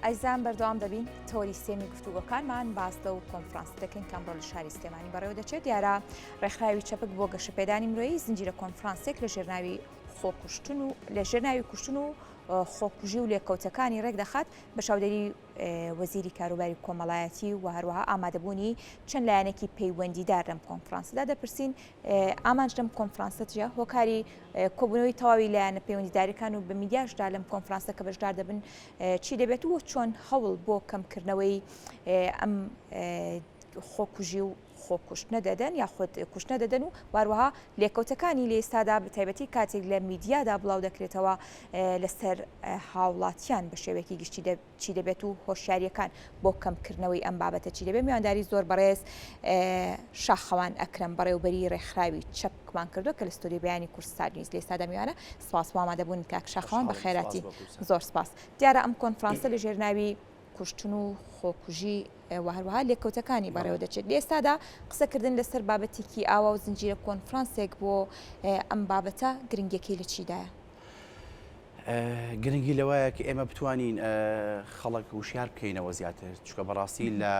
ئایزان بەردەوام دەبین تەوەری سێمی گفتوگۆکانمان باس لەو کۆنفرانس دەکەین کە ئەمڕۆ لە شاری سلێمانی بەڕێوە دەچێت دیارە ڕێکخراوی چەپک بۆ گەشەپێدانی مرۆیی زنجیرە کۆنفرانسێک لە ژێرناوی خۆکوشتن و لە ژێرناوی کوشتن و خۆکوژی و لێکەوتەکانی ڕێکدەخات بە چاودێری وەزیری کاروباری کۆمەڵایەتی و هەروەها ئامادەبوونی چەند لایەنێکی پەیوەندیدار لەم کۆنفرانسەدا دەپرسین ئامانج لەم کۆنفرانسە چیە هۆکاری کۆبوونەوەی تەواوی لایەنە پەیوەندیدارەکان و بە میدیاشدا لەم کۆنفرانسە کە بەشدار دەبن چی دەبێت و چۆن هەوڵ بۆ کەمکردنەوەی ئەم خۆکوژی و خۆکوشتنە دەدەن یاخود کوشتنە دەدەن و واروەها لێکەوتەکانی لە ئێستادا بە تایبەتی کاتێک لە میدیادا بڵاو دەکرێتەوە لەسەر هاوڵاتیان بە شێوەیەکی گشتی چی دەبێت و هۆشیاریەکان بۆ کەمکردنەوەی ئەم بابەتە چی دەبێت میوانداری زۆر بەڕێز شاخەوان ئەکرەم بەڕێوبەری ڕێکخراوی چەپکمان کردووە کە لە ستۆدیۆی بەیانی کوردستان نیوز لە ئێستادا میوانە سپاس بۆ ئامادەبوون کاک شاخەوان بە خێراتی زۆر سپاس دیارە ئەم کۆنفرانسە لە ژێر ناوی کوشتن و خۆکوژی و هەروەها لێکەوتەکانی بەڕێوە دەچێت. لە ئێستادا قسەکردن لەسەر بابەتێکی ئاوا و زنجیرە کۆنفرانسێک بۆ ئەم بابەتە گرنگیەکەی لە چیدایە؟ گرنگی لەوایە کە ئێمە بتوانین خەڵک وشیار بکەینەوە زیاتر چونکە بەڕاستی لە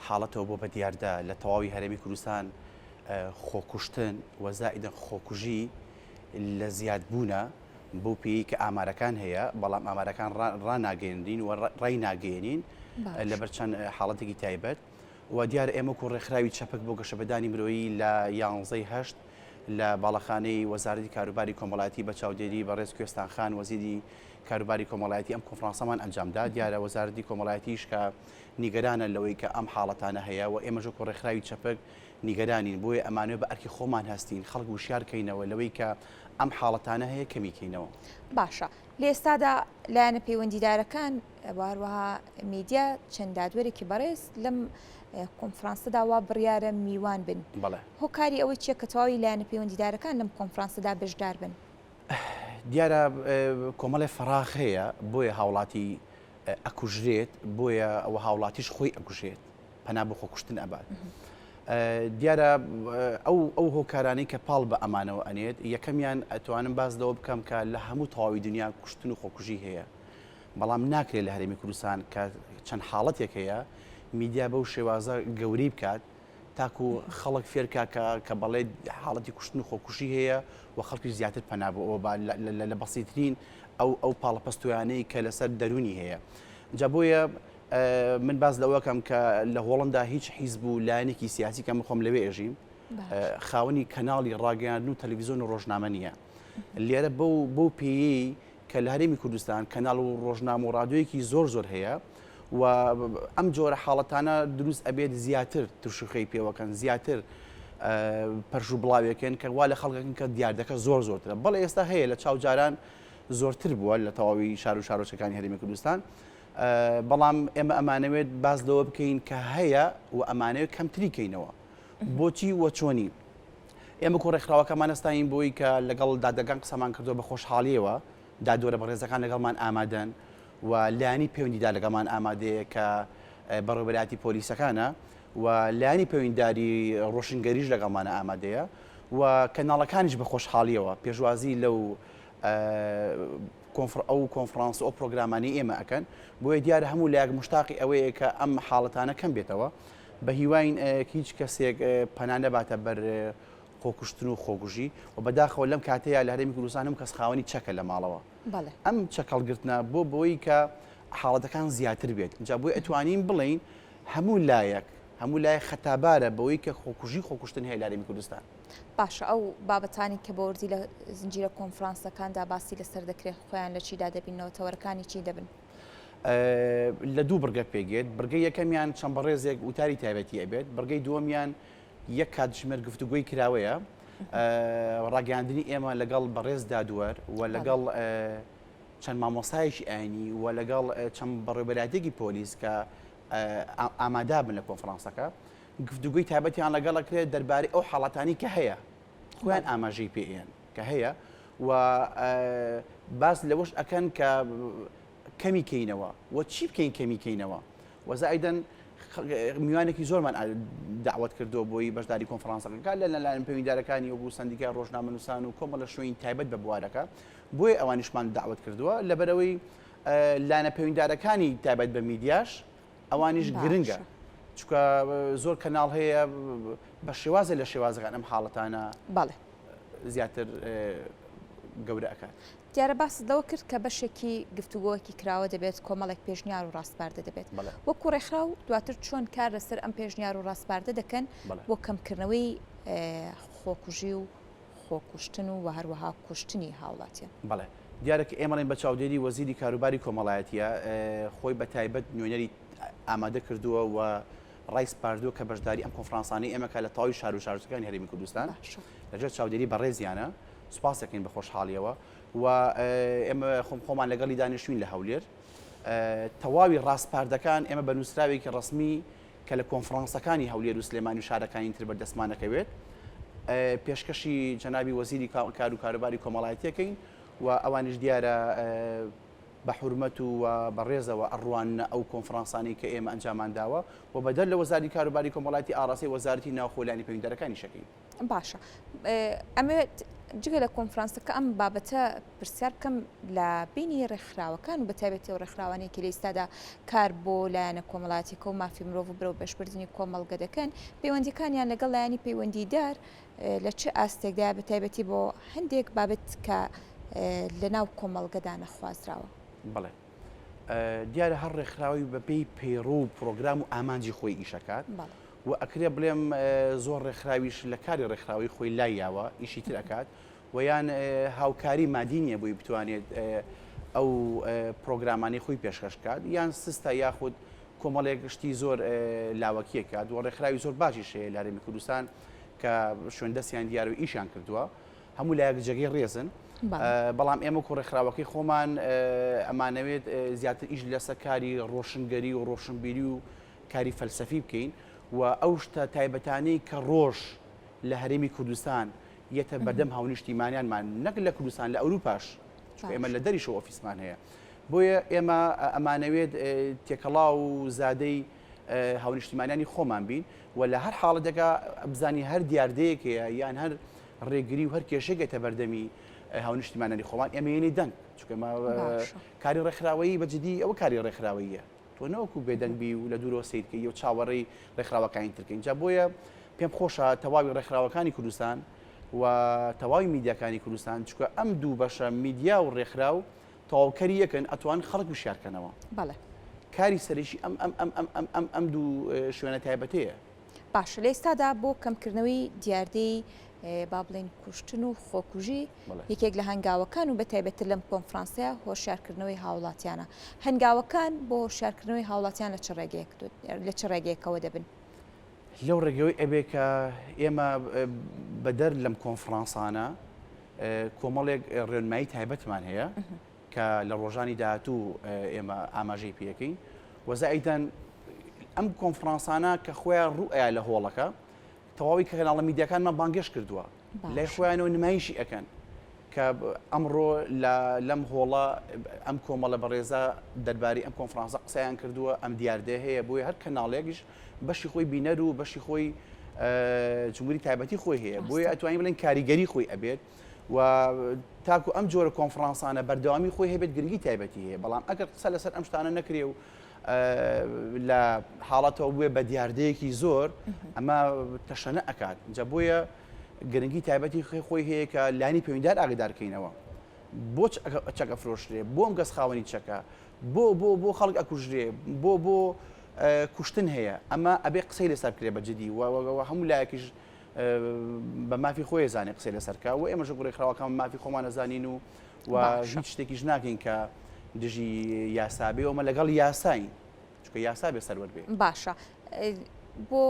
حاڵەتەوە بۆ بەدیاردە لە تەواوی هەرێمی کوردستان خۆکوشتن و زائیدەن خۆکوژی لە زیادبوونە بەو پێیەی کە ئامارەکان هەیە، بەڵام ئامارەکان ڕاناگەیەنرین و ڕایناگەیەنین لەبەر چەند حاڵەتێکی تایبەت و دیارە ئێمە وەکو ڕێکخراوی چەپک بۆ گەشەپێدانی مرۆیی لە یانزەی هەشت لە باڵەخانەی وەزارەتی کاروباری کۆمەڵایەتی بە چاودێری بەڕێز کوێستان خان وەزیری کاروباری کۆمەڵایەتی ئەم کۆنفرانسەمان ئەنجامدا دیارە وەزارەتی کۆمەڵایەتیش کە نیگەرانە لەوەی کە ئەم حاڵەتانە هەیە و ئێمەش وەکو ڕێکخراوی چەپک نیگەرانین بۆیە ئەمانەوێ بە ئەرکی خۆمان هەستین خەڵک وشیار کەینەوە لەوەی کە ئەم حاڵەتانە هەیە کەمی کەینەوە. باشە لە ئێستادا لایەنە پەیوەندیدارەکان و هەروەها میدیا چەند دادوەرێکی بەڕێز لەم کۆنفرانسەدا وا بڕیارە میوان بن. بەڵێ. هۆکاری ئەوەی چیە کە تەواوی لایەنە پەیوەندیدارەکان لەم کۆنفرانسەدا بەشدار بن؟ دیارە کۆمەڵێ فەراغ هەیە بۆیە هاوڵاتی ئەکوژرێت بۆیە ئەوە هاوڵاتیش خۆی ئەکوژێت. پەنا بۆ خۆکوشتن ئەبات. دیارە ئەو ئەو هۆکارانەی کە پاڵ بە ئەمانەوە ئەنێت یەکەمیان ئەتوانم باس لەوە بکەم کە لە هەموو تەواوی دنیا کوشتن و خۆکوژی هەیە بەڵام ناکرێت لە هەرێمی کوردستان کە چەند حاڵەتێک هەیە میدیا بەو شێوازە گەورەی بکات تاکو خەڵک فێرکا کە کە بەڵێ حاڵەتی کوشتن و خۆکوژی هەیە و خەڵکی زیاتر پەنا بۆ ئەوە با لە بەسیترین ئەو ئەو پاڵەپەستۆیانەی کە لەسەر دەرونی هەیە جا بۆیە من باس لەوەکەم کە لە هۆڵندا هیچ حیزب و لایەنێکی سیاسی کە من خۆم لەوێ ئێژیم خاوەنی کەناڵی ڕاگەیاندن و تەلەڤیزیۆن و ڕۆژنامە نییە لێرە بەو بەو پێیەی کە لە هەرێمی کوردستان کەناڵ و ڕۆژنامە و ڕادیۆیەکی زۆر زۆر هەیە و ئەم جۆرە حاڵەتانە دروست ئەبێت زیاتر ترشوخەی پێوەکەن زیاتر پەرش و بڵاوێکن کە وا لە خەڵکەکەن کە دیاردەکە زۆر زۆرترە بەڵێ ئێستا هەیە لە چاو جاران زۆرتر بووە لە تەواوی شار و شارۆچکەکانی هەرێمی کوردستان بەڵام ئێمە ئەمانەوێت باس لەوە بکەین کە هەیە و ئەمانەوێت کەمتری کەینەوە بۆچی وە چۆنی ئێمە کو ڕێکخراوەکەمان هەستاین بۆی کە لەگەڵ دادگاکان قسەمان کردووە بە خۆشحاڵیەوە دادوەرە بەڕێزەکان لەگەڵمان ئامادەن و لایەنی پەیوەندیدار لەگەڵمان ئامادەیە کە بەڕێوەبەرایەتی پۆلیسەکانە و لایەنی پەیوەندیداری ڕۆشنگەریش لەگەڵمانە ئامادەیە و کەناڵەکانیش بە خۆشحاڵیەوە پێشوازی لەو ئەو کۆنفرانس و ئەو پرۆگرامانەی ئێمە ئەکەن، بۆیە دیارە هەموو لایەک موشتاقی ئەوەیە کە ئەم حاڵەتانە کەم بێتەوە، بە هیواین هیچ کەسێک پەنا نەباتە بەر خۆکوشتن و خۆکوژی و بەداخەوە لەم کاتەیا لە هەرێمی کوردستان هەموو کەس خاوەنی چەکە لە ماڵەوە. ئەم چەک هەڵگرتنە بۆ بەوەی کە حاڵەتەکان زیاتر بێت، ئینجا بۆیە ئەتوانین بڵێین هەموو لایەک هەموو لایەک خەتابارە بەوەی کە خۆکوژی و خۆکوشتن هەیە لە هەرێمی کوردستان. باشە ئەو بابەتانی کە بەوردی لە زنجیرە کۆنفرانسەکاندا باسی لەسەر دەکرێت خۆیان لە چیدا دەبینەوە تەوەرەکانی چی دەبن؟ لە دوو بڕگە پێکدێت، بڕگەی یەکەمیان چەند بەڕێزێک وتاری تایبەتی ئەبێت، بڕگەی دووەمیان یەک کاتژمێر گفتوگۆی کراوەیە، ڕاگەیاندنی ئێمە لەگەڵ بەڕێز دادوەر و لەگەڵ چەند مامۆستایەکی ئاینی و لەگەڵ چەند بەڕێوەبەرایەتیەکی پۆلیس کە ئامادابن لە کۆنفرانسەکە گفتوگۆی تایبەتیان لەگەڵ ئەکرێت دەربارەی ئەو حاڵەتانی کە هەیە خۆیان ئاماژەی پێ کە هەیە و باس لەوەش ئەکەن کە کەمی کەینەوە و چی بکەین کەمی کەینەوە وەزایدەن میوانێکی زۆرمان داوت کردو بۆی بەشداری کۆنفرانسەکە لە لەلایەن پەیوەندیدارەکانی وەکو سندیکای ڕۆژنامەنووسان و کۆمەڵە شوێنی تایبەت بە بوارەکە بۆیە ئەوانیشمان داوت کردووە لەبەرەوەی لایەنە پەیوەندیدارەکانی تایبەت بە میدیاش ئەوانیش گرنگە چونکە زۆر کەناڵ هەیە بە شێوازە لە شێوازەکان ئەم حاڵەتانە بەڵێ زیاتر گەورە ئەکات. دیارە باست لەوە کرد کە بەشێکی گفتوگۆیەکی کراوە دەبێت، کۆمەڵێک پێشنیار و ڕاسپاردە دەبێت. وەکو ڕێکخراو دواتر چۆن کار لەسەر ئەم پێشنیار و ڕاسپاردە دەکەن بۆ کەمکردنەوەی خۆکوژی و خۆکوشتن و هەروەها کوشتنی هاوڵاتیان؟ بەڵێ. دیارە کە ئێمەڵێن بە چاودێری وەزیری کاروباری کۆمەڵایەتیە خۆی بە تایبەت نوێنەری ئامادە کردووە و ڕایسپاردووە کە بەشداری ئەم کۆنفرانسانەی ئێمە کا لە تەواوی شار و شارۆچکەکانی هەرێمی کوردستان لەژێر چاودێری بەڕێزیانە. سوپاس دەکەین بە خۆشحاڵیەوە و ئێمە خۆم خۆمان لەگەڵی دانیشتوین لە هەولێر تەواوی ڕاسپاردەکان ئێمە بە نووسراوێکی ڕسمی کە لە کۆنفرانسەکانی هەولێر و سلێمانی و شارەکانی تر بەردەستمانەکەوێت پێشکەشی جەنابی وەزیری کار و کاروباری کۆمەڵایەتیەکەین و ئەوانیش دیارە بە حورمەت و بەڕێزەوە ئەڕواننە ئەو کۆنفرانسانەی کە ئێمە ئەنجامان داوە و بەدەر لە وەزاری کاروباری کۆمەڵایەتی ئاڕاستەی وەزارەتی ناوخۆ لایەنی پەیوەندیدارەکانیش ئەکەین. باشە ئەمەوێت جگە لە کۆنفرانسەکە ئەم بابەتە پرسیار بکەم لە بینی ڕێکخراوەکان و بەتایبەتی ئەو ڕێکخراوانەی کە لە ئێستادا کار بۆ لایەنە کۆمەڵایەتیەکە و مافی مرۆڤ و بەرەو پێشبردنی کۆمەڵگە دەکەن پەیوەندیەکانیان لەگەڵ لایەنی پەیوەندیدار لە چ ئاستێکدایە بەتایبەتی بۆ هەندێک بابەت کە لە ناو کۆمەڵگەدا نەخوازراوە؟ بەڵێ دیارە هەر ڕێکخراوی بەپێی پەیڕۆ و پرۆگرام و ئامانجی خۆی ئیشەکات و ئەکرێ بڵێم زۆر ڕێکخراویش لە کاری ڕێکخراوەی خۆی لای یاوە ئیشی تر ئەکات و یان هاوکاری مادی نییە بۆی بتوانێت ئەو پرۆگرامانەی خۆی پێشکەش بکات یان سستە یاخود کۆمەڵێک شتی زۆر لاوەکیە کات و ڕێکخراوی زۆر باشیش هەیە لە هەرێمی کوردستان کە شوێن دەستیان دیار و ئیشیان کردووە هەموو لایەک جێگەی ڕێزن بەڵام ئێمە و ڕێکخراوەکەی خۆمان ئەمانەوێت زیاتر ئیش لەسەر کاری ڕۆشنگەری و ڕۆشنبیری و کاری فەلسەفی بکەین و ئەو شتە تایبەتانەی کە ڕۆژ لە هەرێمی کوردستان یەتە بەردەم هاونیشتیمانیانمان نەک لە کوردستان لە ئەوروپاش چونکە ئێمە لە دەریشەوە ئۆفیسمان هەیە بۆیە ئێمە ئەمانەوێت تێکەڵاو و زادەی هاونیشتیمانیانی خۆمان بین و لە هەر حاڵەتێکا بزانین هەر دیاردەیەک هەیە یان هەر ڕێگری و هەر کێشەیەک بەردەمی هاونیشتیمانانی خۆمان ئێمە یەنی دەنگ چونکە کاری ڕێکخراوەیی بە جدی ئەوە کاری ڕێکخراوەیە تۆ نەوەکو بێدەنگ بی و لە دوورەوە سەیر کەی و چاوەڕێی ڕێکخراوەکانی تر کەین. جا بۆیە پێم خۆشە تەواوی ڕێکخراوەکانی کوردستان و تەواوی میدیاکانی کوردستان چونکە ئەم دوو بەشە میدیا و ڕێکخراو تەواوکەری یەکن ئەتوان خەڵک وشیار کەنەوە. بەڵێ. کاری سەرەکی ئەم ئەم ئەم ئەم ئەم ئەم ئەم دوو شوێنە تایبەتەیە. باشە لە ئێستادا بۆ کەمکردنەوەی دیاردەی با بڵێین کوشتن و خۆکوژی یەکێک لە هەنگاوەکان و بەتایبەتتر لەم کۆنفرانسەیە هۆشیارکردنەوەی هاوڵاتیانە هەنگاوەکان بۆ هۆشیارکردنەوەی هاوڵاتیان لە چ ڕێگەیەک لە چ ڕێگەیەکەوە دەبن؟ لەو ڕێگەوەی ئەبێ کە ئێمە بەدەر لەم کۆنفرانسانە کۆمەڵێک ڕێنمایی تایبەتمان هەیە کە لە ڕۆژانی داهاتوو ئێمە ئاماژەی پێەکەین و زائیدەن ئەم کۆنفرانسانە کە خۆیان ڕوو ئەیا لە هۆڵەکە تەواوی کەناڵە میدیاکانمان بانگێشت کردووە لای خۆیانەوە نمایشی ئەکەن کە ئەمڕۆ لەم هۆڵە ئەم کۆمەڵە بەڕێزە دەربارەی ئەم کۆنفرانسە قسەیان کردووە ئەم دیاردەیە هەیە بۆیە هەر کەناڵێکیش بەشی خۆی بینەر و بەشی خۆی جمهوری تایبەتی خۆی هەیە بۆیە ئەتوانین بڵێن کاریگەری خۆی ئەبێت و تاکو ئەم جۆرە کۆنفرانسانە بەردەوامی خۆی هەبێت گرنگی تایبەتی هەیە بەڵام ئەگەر قسە لەسەر ئەم شتانە نەکرێ و لە حاڵەتەوە بووێ بە دیاردەیەکی زۆر ئەمە تەشەنە ئەکات جا بۆیە گرنگی تایبەتی خۆی هەیە کە لانی پەیوەندیدار ئاگدارکەینەوە بۆ چەک ئەفرۆشرێ بۆ ئەم کەس خاوەنی چەکە بۆ بۆ بۆ خەڵک ئەکوژرێ بۆ بۆ کوشتن هەیە ئەمە ئەبێ قسەی لەسەر بکرێ بە جدی و هەموو لایەکیش بە مافی خۆی زانێ قسەی لەسەر کا و ئێمەش وەکو ڕێکخراوەکان مافی خۆمان ئەزانین و و هیچ شتێکیش ناکەین کە دژی یاسا بێ ئەمە لەگەڵ یاساین چونکە یاسا بێ سەروەر بێ. باشە بۆ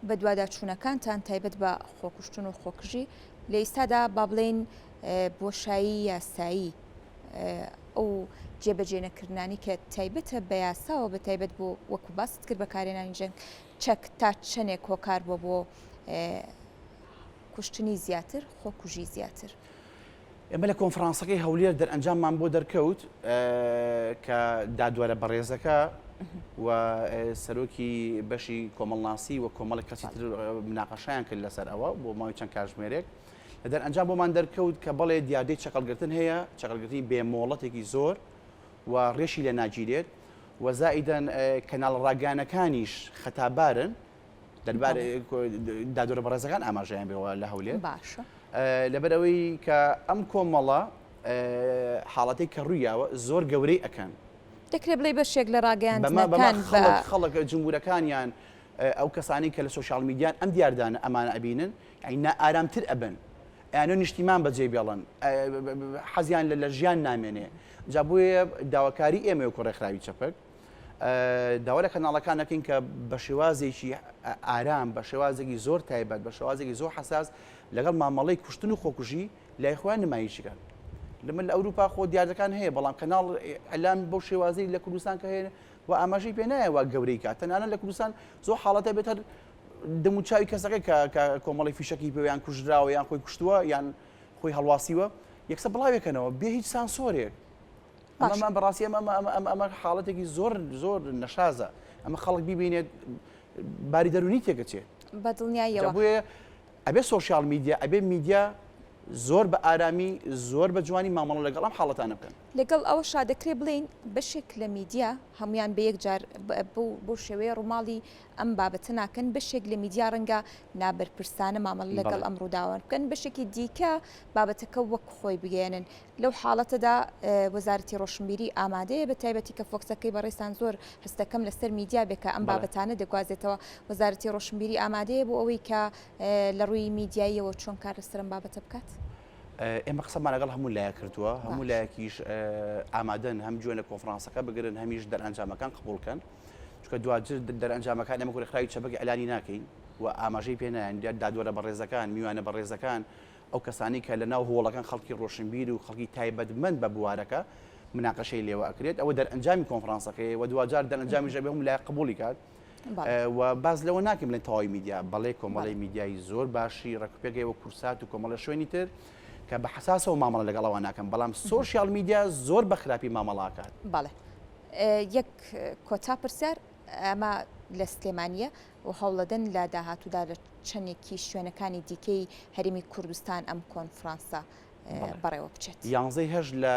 بەدواداچوونەکانتان تایبەت بە خۆکوشتن و خۆکوژی لە ئیستادا با بڵێین بۆشایی یاسایی ئەو جێبەجێنەکردنانی کە تایبەتە بە یاساوە بە تایبەت بۆ وەکو باست کرد بەکارهێنانی جەنگ چەک تا چەنێک هۆکار بووە بۆ کوشتنی زیاتر، خۆکوژی زیاتر؟ ئێمە لە کۆنفرانسەکەی هەولێر دەرئەنجاممان بۆ دەرکەوت کە دادوەرە بەڕێزەکە و سەرۆکی بەشی کۆمەڵناسی و کۆمەڵێک کەسی تر مناقەشیان کرد لەسەر ئەوە بۆ ماوەی چەند کاژمێرێک لە دەرئەنجام بۆمان دەرکەوت کە بەڵێ دیاردەی چەکەڵگرتن هەیە چەکەڵگرتنی بێ مۆڵەتێکی زۆر و ڕێشی لێ ناگیرێت و زائیدەن کەناڵە ڕاگەیانەکانیش خەتابارن دەربار دادوەرە بەڕێزەکان ئاماژەیان بێەوە لە هەولێر باشە لەبەرئەوەی کە ئەم کۆمەڵە حاڵەتەی کە ڕوویاوە زۆر گەورەی ئەکەن. دەکرێت بڵێی بەشێک لە ڕاگەیاندنەکان بە. خەڵک جمهورەکانیان ئەو کەسانەی کە لە سۆشیال میدیان ئەم دیاردانە ئەمانە ئەبینن یانی نائارامتر ئەبن ئەیانەوێ نیشتیمان بەجێ بێڵن حەزیان لە ژیان نامێنێ جا بۆیە داواکاری ئێمە وەکو ڕێکخراوی چەپک داوا لە کەناڵەکان ئەکەین کە بە شێوازێکی ئارام بە شێوازێکی زۆر تایبەت بە شێوازێکی زۆر حەساس لەگەڵ مامەڵەی کوشتن و خۆکوژی لای خۆیان نمایشی کەن لە من لە ئەوروپا خۆ دیاردەکان هەیە بەڵام کەناڵ ئەلام بەو شێوازەی لە کوردستان کە هەیە و ئاماژەی پێ نایە وا گەورەی کات تەنانەت لە کوردستان زۆر حاڵەتە بێت هەر دەموچاوی کەسەکە کە کە کۆمەڵی فیشەکی پێ یان کوژراوە یان خۆی کوشتووە یان خۆی هەڵواسیوە یەکسەر بڵاوێکەنەوە بێ هیچ سانسۆرێک ئەمەمان بەڕاستی ئەمە ئەمە ئەمە ئەمە حاڵەتێکی زۆر زۆر نەشازە ئەمە خەڵک بیبینێت باری دەرونی تێکەچێت بە دڵنیاییەوە بۆیە ئەبێ سۆشیال میدیا ئەبێ میدیا زۆر بە ئارامی زۆر بە جوانی مامەڵە لەگەڵ ئەم حاڵەتانە بکەن. لەگەڵ ئەوەشا دەکرێ بڵێین بەشێک لە میدیا هەموویان بە یەکجار بەو شێوەیە ڕووماڵی ئەم بابەتە ناکەن، بەشێک لە میدیا ڕەنگە نابەرپرسانە مامەڵە لەگەڵ ئەم ڕووداوان بکەن، بەشێکی دیکە بابەتەکە وەک خۆی بگەیەنن. لەو حاڵەتەدا وەزارەتی ڕۆشنبیری ئامادەیە بە تایبەتی کە فۆکسەکەی بەڕێزتان زۆر هەستەکەم لەسەر میدیا بێ کە ئەم بابەتانە دەگوازێتەوە، وەزارەتی ڕۆشنبیری ئامادەیە بۆ ئەوەی کە لە ڕووی میدیاییەوە چۆن کار لەسەر ئەم بابەتە بکات؟ ئێمە قسەمان لەگەڵ هەموو لایەک کردووە، هەموو لایەکیش ئامادەن هەم گوێ لە کۆنفرانسەکە بگرن هەمیش دەرئەنجامەکان قبوڵ کەن، چونکە دواجار دەرئەنجامەکان ئێمە وەکو ڕێکخراوی چەپک ئیعلانی ناکەین و ئاماژەی پێ نایەن، دادوەرە بەڕێزەکان، میوانە بەڕێزەکان، ئەو کەسانەی کە لەناو هۆڵەکان خەڵکی ڕۆشنبیر و خەڵکی تایبەتمەند بە بوارەکە مناقەشەی لێوە ئەکرێت ئەوە دەرئەنجامی کۆنفرانسەکەیە و دواجار دەرئەنجامیش ئەبێ هەموو لایەک قبوڵی کات و باس لەوە ناکەین بڵێن تەواوی میدیا بەڵێ کۆمەڵی میدیای زۆر باشی ڕێکوپێک هەیە وەک کورسات و کۆمەڵە شوێنی تر کە بە حەساسەوە مامەڵە لەگەڵ ئەوان ناکەن بەڵام سۆشیال میدیا زۆر بە خراپی مامەڵە ئەکات. بەڵێ یەک کۆتا پرسیار ئەمە لە سلێمانییە و هەوڵەدەن لە داهاتوودا لە چەندێکی شوێنەکانی دیکەی هەرێمی کوردستان ئەم کۆنفرانسە بەڕێوە بچێت. یانزەی هەشت لە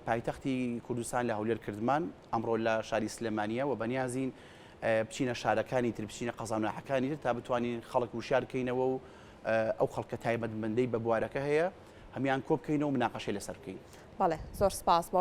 پایتەختی کوردستان لە هەولێر کردمان، ئەمڕۆ لە شاری سلێمانییە و بەنیازین بچینە شارەکانی تر، بچینە قەزا و ناحەکانی تر تا بتوانین خەڵک وشیار بکەینەوە و ئەو خەڵکە تایبەتمەندەی بە بوارەکە هەیە هەموویان کۆبکەینەوە و مناقەشەی لەسەر بکەین. بەڵێ زۆر سپاس بۆ.